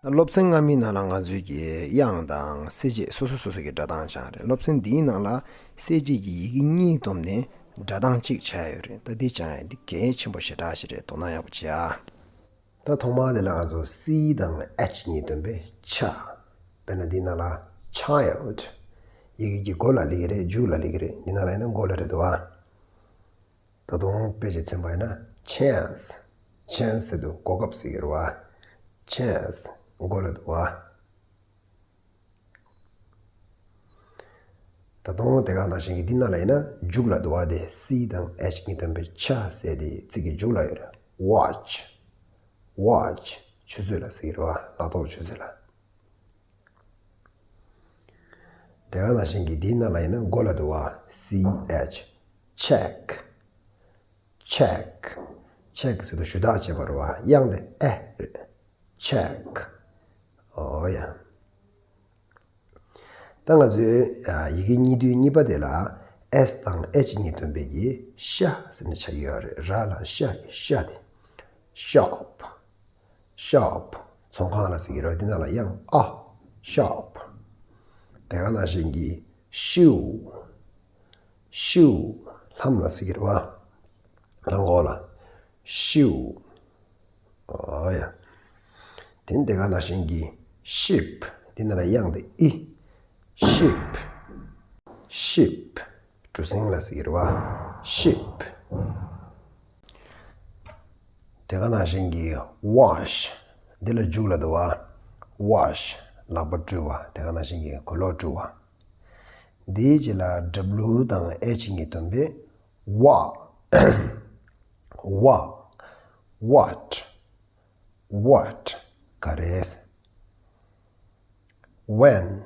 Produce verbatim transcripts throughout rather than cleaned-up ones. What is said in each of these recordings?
སློབ་ཚན་སྔ་མའི་ནང་ལ་ང་ཚོས་ཀྱི་དབྱངས་དང་གསལ་བྱེད་སོ་སོ་སོ་སོ་གི་སྒྲ་གདངས་སྦྱངས་རེད། སློབ་ཚན་འདིའི་ནང་ལ་གསལ་བྱེད་ཀྱི་ཡི་གེ་གཉིས་བསྡོམས་ནས་སྒྲ་གདངས་གཅིག་ཆགས་ཡོད་རེད། ད་འདི་སྦྱང་ཡ་འདི་གལ་ཆེན་པོ་ཞེ་དྲག་ཞིག་རེད། དོ་སྣང་ཡག་པོ་བྱེད་ཨ། ད་ཐོག་མར་དེ་ལ་ང་ཚོ་C་དང་H་གཉིས་བསྡོམས་པས་ཆ། དཔེར་ན་འདིའི་ནང་ལ་child། ཡི་གེ་གི་མགོ་ལ་སླེབས་ཀྱི་རེད། མཇུག་ལ་སླེབས་ཀྱི་རེད། འདི་ནང་ལ་ཡིན་ན་མགོ་ལ་རེད་འདུག་བ། ད་དུང་དཔེ་ཅིག་མཚོན་པ་ཡིན་ན་chance། chance་ཟེར་དུས་གོ་སྐབས་ཟེར་གྱི་རེད་བ། chance་མགོ་ལ་འདུག་བ། ད་དུང་དེ་ག་ནང་བཞིན་གྱི་འདི་ནང་ལ་ཡིན་ན་མཇུག་ལ་འདུག་བ། དེ་C་དང་H་གཉིས་བསྡོམས་པས་ཆ་ཟེར་དེ་ཚིག་གི་མཇུག་ལ་ཡོད་རེད། watch། watch་ཆུ་ཚོད་ལ་ཟེར་གྱི་རེད་བ། ལག་ཐོགས་ཆུ་ཚོད་ལ། དེ་ག་ནང་བཞིན་གྱི་འདིའི་ནང་ལ་ཡིན་ན་མགོ་ལ་འདུག་བ། C H། check། check། check་ཟེར་དུས་ཞུ་དག་བྱེད་པ་རེད་བ། དབྱངས་དེ་ཨེ་རེད། check། ཨོ་ཡ། ད་ང་ཚོའི་ཡི་གེ་གཉིས་བསྡུས་གཉིས་པ་དེ་ལ་S་དང་H་གཉིས་བསྡོམས་པས་ཀྱི་ཤ་ཟེར་ནས་ཆགས་ཀྱི་ཡོད་རེད། ར་ལ་ཤ་གི་ཤ་དེ། shop། shop། ཚོང་ཁང་ལ་ཟེར་གྱི་རེད། འདི་ནང་ལ་དབྱངས་ཨ། shop། དེ་ག་ནང་བཞིན་གྱི་shoe། shoe། ལྷམ་ལ་ཟེར་གྱི་རེད་བ། རང་མགོ་ལ། shoe། ཨོ་ཡ། དེ་ནི་དེ་ག་ནང་བཞིན་གྱི་sheep། འདི་ནང་ལ་དབྱངས་དེ་ཨི། sheep། sheep། གྲུ་གཟིངས་ལ་ཟེར་གྱི་རེད་བ། sheep། དེ་ག་ནང་བཞིན་གྱི་wash། འདི་ལ་མཇུག་ལ་འདུག་བ། wash། ལག་པ་བཀྲུ་བ། དེ་ག་ནང་བཞིན་གྱི་གོས་ལོག་བཀྲུ་བ། འདིའི་རྗེས་ལ་W་དང་H་གཉིས་བསྡོམས་པས་ཝ། ཝ། what། what། ག་རེ། when།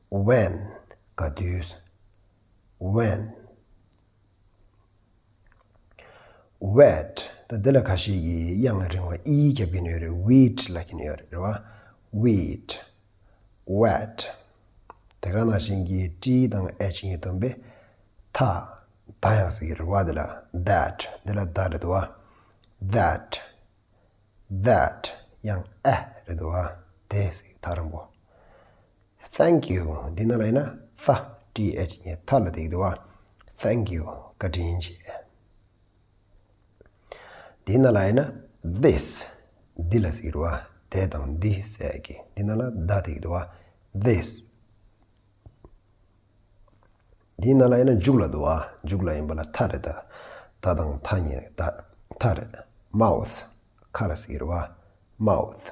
when། ག་དུས། when། wet། ད་འདི་ལ་ཁ་ཤས་ཀྱིས་དབྱངས་རིང་བ་ཨི་རྒྱབ་ཀྱི་ནི་ཡོད་རེད། wheat་ལབ་ཀྱི་ནི་ཡོད་རེད། རེད་བ། wheat། wet། དེ་ག་ནང་བཞིན་གྱི་T་དང་H་གཉིས་བསྡོམས་པས་ཐ། ད་ཡང་ཟེར་གྱི་རེད་བ། འདི་ལ་that། འདི་ལ་ད་རེད་འདུག་བ། that། that། དབྱངས་ཨ་རེད་འདུག་བ། དེ་ཟེར་གྱི་ཐག་རིང་པོ། thank you། འདི་ནང་ལ་ཡིན་ན་ཐ། T H་གཉིས་ཐ་ལ་བསྡད་ཀྱི་འདུག་བ། thank you། བཀའ་དྲིན་ཆེ། འདི་ནང་ལ་ཡིན་ན་this། འདི་ལ་ཟེར་གྱི་རེད་བ། དེ་དང་འདི་ཟེར་གྱི། འདི་ནང་ལ་ད་བསྡད་ཀྱི་འདུག་བ། this། འདིའི་ནང་ལ་ཡིན་ན་མཇུག་ལ་འདུག་བ། མཇུག་ལ་ཡིན་པ་ལ་ཐ་རེད་ད། ད་དང་ཐ་གཉིས་ད་ཐ་རེད། mouth། ཁ་ལ་ཟེར་གྱི་རེད་བ། mouth།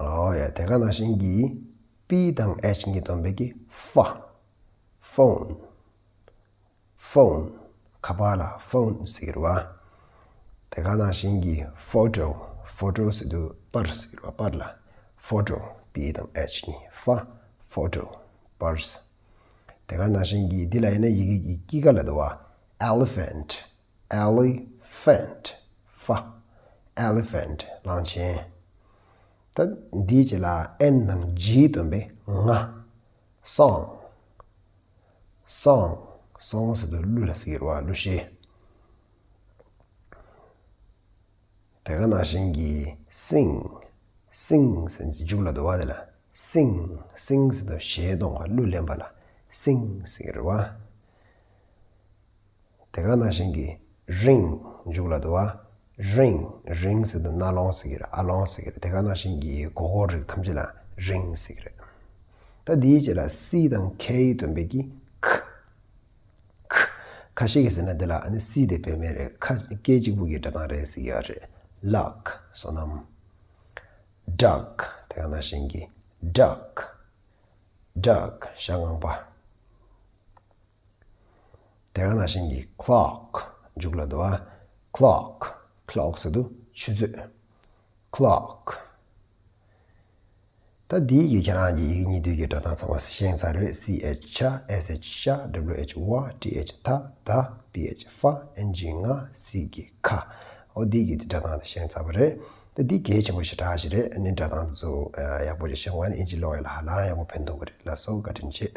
ཨོ་ཡ། དེ་ག་ནང་བཞིན་གྱི་P་དང་H་གཉིས་བསྡོམས་པས་ཀྱི་ཧྥ། phone། phone། ཁ་པར་ལ་phone་ཟེར་གྱི་རེད་བ། དེ་ག་ནང་བཞིན་གྱི་photo། photo་ཟེར་དུས་པར་ཟེར་གྱི་རེད་བ། པར་ལ་photo། P་དང་H་གཉིས་ཧྥ། photo། པར། དེ་ག་ནང་བཞིན་གྱི་འདི་ལ་ཡིན་ན་ཡི་གེ་གི་དཀྱིལ་ཁ་ལ་འདུག་བ། elephant། elephant། ཧྥ། elephant། གླང་ཆེན། ད་འདིའི་རྗེས་ལ་N་དང་G་བསྡོམས་པས་ང་། song། song། song་ཟེར་དུས་གླུ་ལ་ཟེར་གྱི་རེད་བ། གླུ་གཞས། དེ་ག་ནང་བཞིན་གྱི་sing། sing་ཟེར་མཇུག་ལ་འདུག་བ། དེ་ལ་sing། sing་ཟེར་དུས་གཞས་གཏོང་བ། གླུ་ལེན་པ་ལ་sing་ཟེར་གྱི་རེད་བ། དེ་ག་ནང་བཞིན་གྱི་ring་མཇུག་ལ་འདུག་བ། ring། ring་ཟེར་དུས་རྣ་ལོང་ཟེར་གྱི་རེད། ཨ་ལོང་ཟེར་གྱི་རེད། དེ་ག་ནང་བཞིན་གྱི་མགོ་སྐོར་རིགས་ཐམས་ཅད་ལ་ring་ཟེར་གྱི་རེད། ད་འདིའི་རྗེས་ལ་C་དང་K་བསྡོམས་པས་ཀྱི་ཁ། ཁ། ཁ་ཤས་ཀྱིས་ཟེར་ན་འདི་ལ་ཨ་ནི་C་དེ་བོད་སྨན་རེད། ཁ། སྐད་གཅིག་པུ་གི་སྒྲ་གདངས་རེད་ཟེར་གྱི་ཡོད་རེད། luck། བསོད་ནམས། duck། དེ་ག་ནང་བཞིན་གྱི་duck། duck། ཞྭ་ངང་པ། དེ་ག་ནང་བཞིན་གྱི་clock། མཇུག་ལ་འདུག་བ། clock། clock་ཟེར་དུས་ཆུ་ཚོད། clock། ད་འདིའི་ཡུལ་ཁྱེད་རང་གི་ཡི་གེ་གཉིས་བསྡུས་ཀྱི་སྒྲ་གདངས་ཚང་མ་ཤེས་ཚར་རེད། C H་ཆ། S H་ཤ། W H་ཝ། T H་ཐ། ད། P H་ཧྥ། N་G་ང་། C་གི་ཁ། འོ་འདི་གི་སྒྲ་གདངས་དེ་ཤེས་ཚར་བ་རེད། ད་འདི་གལ་ཆེན་པོ་ཞེ་དྲག་ཞིག་རེད། ཨ་ནི་སྒྲ་གདངས་དེ་ཚོ་ཡག་པོ་ཞིག་ཤེས་པ་ཡིན་ན་ཨིན་ཇི་ཀློག་ཡ་ལ་ཧ་ལམ་ཡག་པོ་ཕན་ཐོགས་ཀྱི་རེད། ལགས་སོ། བཀའ་དྲིན་ཆེ།